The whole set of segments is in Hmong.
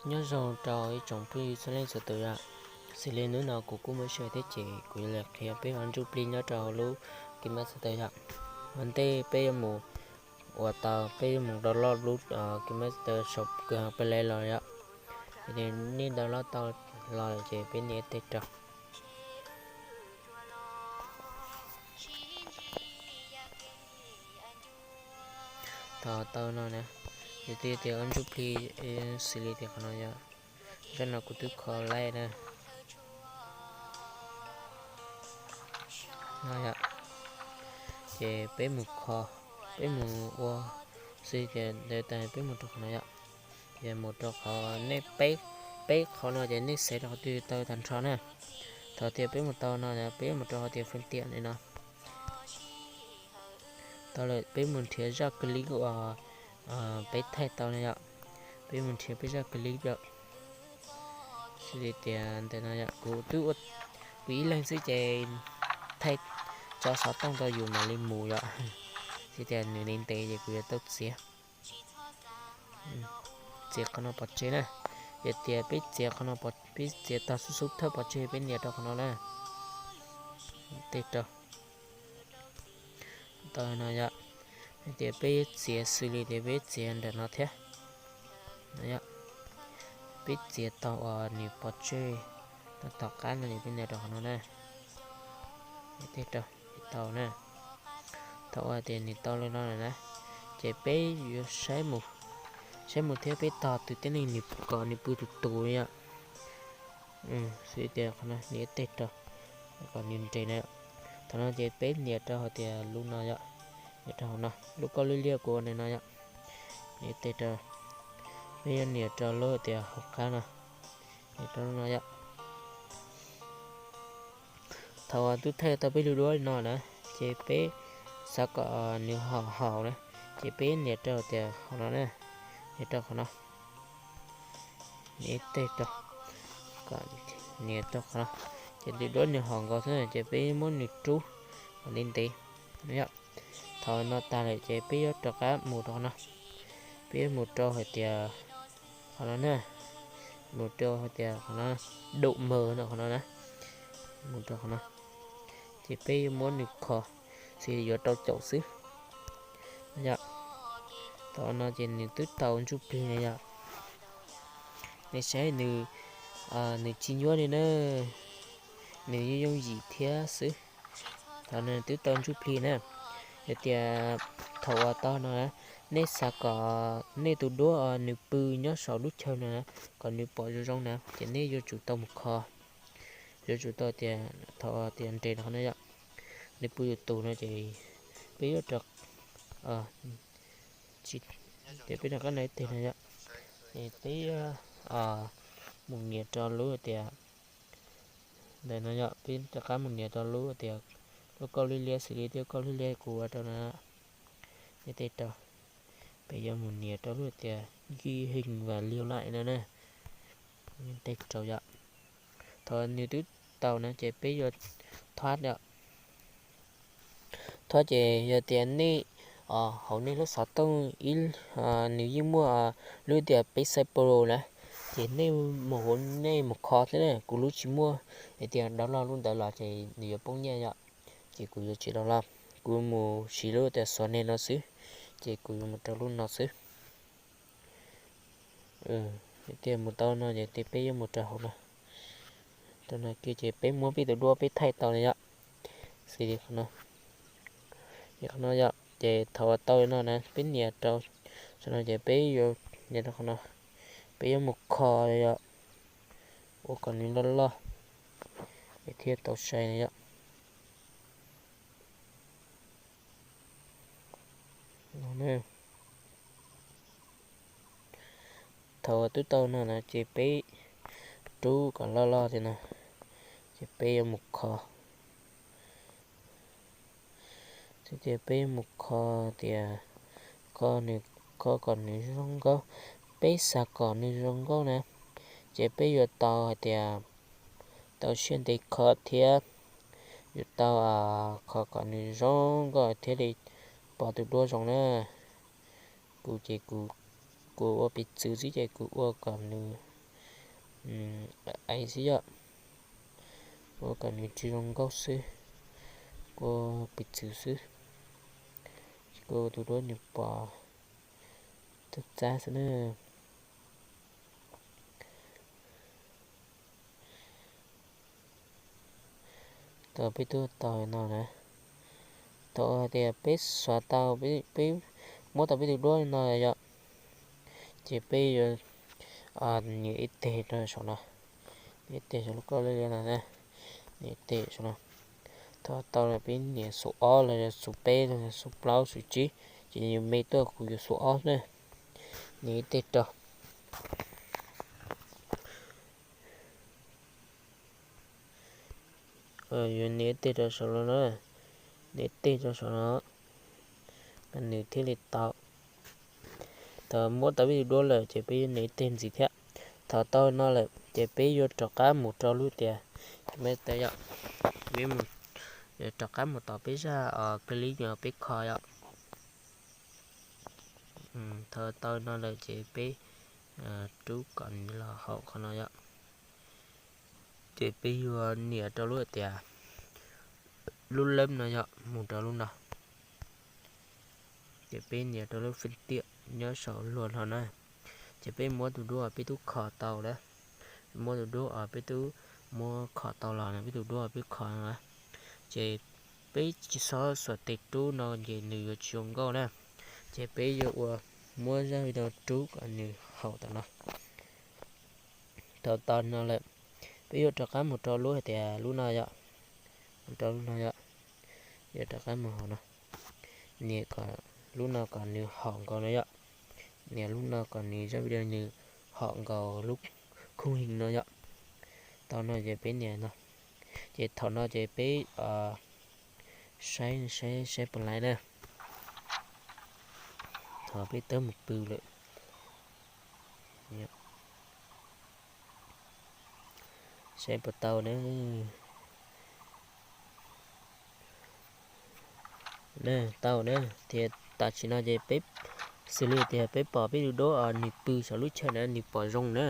Nyob zoo rau ib tsoom phooj ywg txhua leej txhua tus yom. Xws li hnub no kuv kuj muaj sij hawm thiab ces kuv yuav los qhia peb ua ntsuj plig nyob rau hauv lub KineMaster yom. Ua ntej peb yuav mus ua tau, peb yuav mus download lub KineMaster saum kwv ha Play los yom. Nej download tau los ces peb nias enter rau. Tau tau no na, yog tias ua ntsuj plig xws li tias qhov no yom, zaj no kuv twb kho laib na. No yom, ces peb mus kho, peb mus ua, xws li tias ntawd tas peb mus rau qhov no yom, ces mus rau qhov nej, peb qhov no ces nej xaiv rau qhov twg tau tag nrho na. Thaum tias peb mus tau no peb mus rau qhov tias phương tiện li no. Tau lawm peb mus nrhiav zaj clip uas peb thaij tau na yom. Peb mus nrhiav peb zaj clip yom. Xws li tias ntawm no yom, kuv twb ua, kuv ib leeg xwb ces thaij tso xov tooj tau yus mam li mus yom. Xws tias nws ntev ntev ces kuv yuav tau txiav, txiav qhov no pov tseg na. Yog tias peb txiav qhov no, peb txiav tag xub xub thawj pov tseg peb nias rau qhov no na. Tej rau tau no yom. Hais tias peb yuav txiav xws li tias peb yuav txiav nram no thiab. Peb txiav tau uas nws pov tseg, tau tom qab no ces peb nias rau qhov no na. Tej rau, tau na. Thaum uas tias nws tau li no lawm na, ces peb yuav saib mus, saib mus thiab peb tos tus tib neeg nws kom nws pw tus tus yom. Xws li tias qhov no nias tej rau kom nws nres na. Thaum no ces peb nias rau hais tias lub no yom, nias rau hauv no, lub kauj lwj liab kuv ua ntawm no yom. Nias tej rau, peb yuav nias rau lub tias hauv qab no, nias rau lub no yom. Thaum uas twb thaij tau peb lub duab li no na, ces peb xav kom nws hom haum na, ces peb nias rau tias qhov no na, nias rau qhov no, nias tej rau, nias rau qhov no, ces tus duab nws hom nkaus xwb ces peb muab nws rub kom ntev ntev. Thaum no tag lawm ces peb yuav rov qab mus rau qhov no, peb yuav mus rau hais tias qhov no na, mus rau hais tias qhov no, dum mawg no qhov no na, mus rau qhov no, ces peb yuav muab nws kho, xws yuav rau caum xwb yom. Thaum no ces nws twb tau ntsuj plig na yom. Nej saib nws, nws tsis nyuaj li na, nws yeej yooj yim thiab xwb. Thaum nws twb tau ntsuj plig na, yog tias thaum uas tau no na, nej xav kom nej tus duab nws pw nyob saum lub chaw no na, kom nws pom zoo zoo na, ces nej yuav tsum tau mus kho. Yuav tsum tau tias thaum tias nres no qhov no yom, nws pw tus tus no ces peb yuav rau, ces peb rov qab nias tej no yom, ces peb mus nias rau lub tias, ntawm no yom, peb rov qab mus nias rau lub tias, lub kauj lwj liab xws li tias kauj lwj liab kuv ua rau no, nias tej rau, peb yuav mus nias rau lub tias ghi hình và lưu lại no na, nias tej rau yom. Thaum nws twb tau no ces peb yuav thob yom. Thob ces yog tias nej, hauv nej lub xov tooj ib, nws yeej muaj lub tias peb xaib Pro na, ces nej mus hauv nej mus kho thiab na, kuv lub tsis muaj, hais tias download lub ntawd los ces nws yuav poob nyiaj yom, ces kuv yuav tsis download, kuv mus siv lub tias xuav neeg no xwb, ces kuv yuav mus rau lub no xwb. Tias mus tau no ces peb yuav mus rau hauv no, rau no kiag ces peb muab peb tus duab peb thaij tau na yom, xws li qhov no, ces qhov no yom, ces thaum uas tau no na peb nias rau, thaum no ces peb yuav nias rau qhov no, peb yuav mus kho yom, ua kom nws loj loj, es thiaj tau sai na yom. Thaum uas twb tau no na ces peb rub kom loj loj tias no, ces peb yuav mus kho, ces peb yuav mus kho tias, kho nws, kho kom nws zoo nkauj, peb xav kom nws zoo nkauj na, ces peb yuav tau hais tias tau siab ntev kho thiab, yuav tau kho kom nws zoo nkauj thiaj li pom tus duab zoo na. Kuv ces kuv, kuv ua piv txwv xwb ces kuv ua kom nws Ais xwb yom, ua kom nws tsis zoo nkauj xwb, ua piv txwv xwb, kuv tus duab nws pom txaj txaj xwb na. Tau peb tuaj tau no na, thaum hais tias peb xuav tau, peb muab tau peb tus duab no yom, ces peb yuav nias ib teg rau saum no, nias ib teg saum lub kauj liab no, nias ib teg saum no. Thaum tau lawm peb nias xu ob los yog xu peb los yog xu plaub xu tsib, ces nws me tuaj, kuv yuav xu ob na, nias ib teg rau. Yuav nias ib teg rau saum no na, nias ib teg rau saum no, nws thiaj li tau. Thaum muab tau peb tus duab lawm ces peb yuav nias ib teg ntxiv thiab. Thaum tau no lawm ces peb yuav rov qab mus rau lub tias, peb rov qab mus tom peb zaj clip uas peb kho yom. Thaum tau no lawm ces peb rub kom nws los hauv qhov no yom. Ces peb yuav nias rau lub tias, lub lab no yom, mus rau lub no. Ces peb nias rau lub feej tiam nyob saum luag hlo na. Ces peb muab tus duab peb twb kho tau lawm, muab tus duab peb twb muab kho tau los, peb tus duab peb kho no, ces peb tsis txhob xuas tes rub no ces nws yuav tsis zoo nkauj na. Ces peb yuav ua, muab zaj video rub kom nws haum tam no. Thaum tau no lawm, peb yuav rov qab mus rau lub hais tias lub no yom, mus rau lub no yom, yuav rov qab mus hauv no, nias kom lub no kom nws haum nkaus no yom, nias lub no kom nws zaj video nws haum nkaus lub khung hình no yom. Tau no ces peb nias no, ces thaum no ces peb saib saib saib puas laib na. Thaum peb twb mus pw lawm, saib puas tau na. Tau na, thiab tam sim no ces peb, xws li tias peb pom peb tus duab nws pw saum lub chaw na, nws pom zoo na,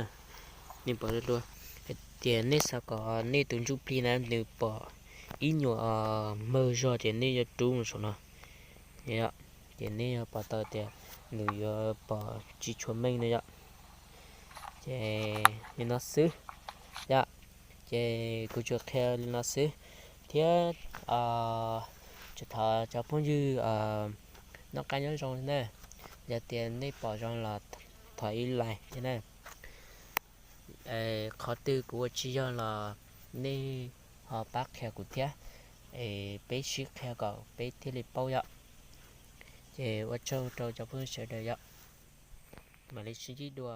nws pom zoo dua. Hais tias nej xav kom nej tus ntsuj plig na nws pom ib nyuag mawg zog ces nej yuav rub mus saum no. Ces nej yuav pom tau tias nws yuav pom tsis tshua meej no yom. Ces li no xwb yom. Ces kuv tsuas qhia li no xwb thiab, tsuas thov cov phooj ywg noj qab nyob zoo na. Yog tias nej pom zoo los thov ib like thiab na. Qhov twg kuv ua tsis yog los nej ho pab qhia kuv thiab, es peb sib qhia kom peb thiaj li paub yom. Ces ua tsaug rau cov phooj ywg sawv daws yom. Mam li sib ntsib dua.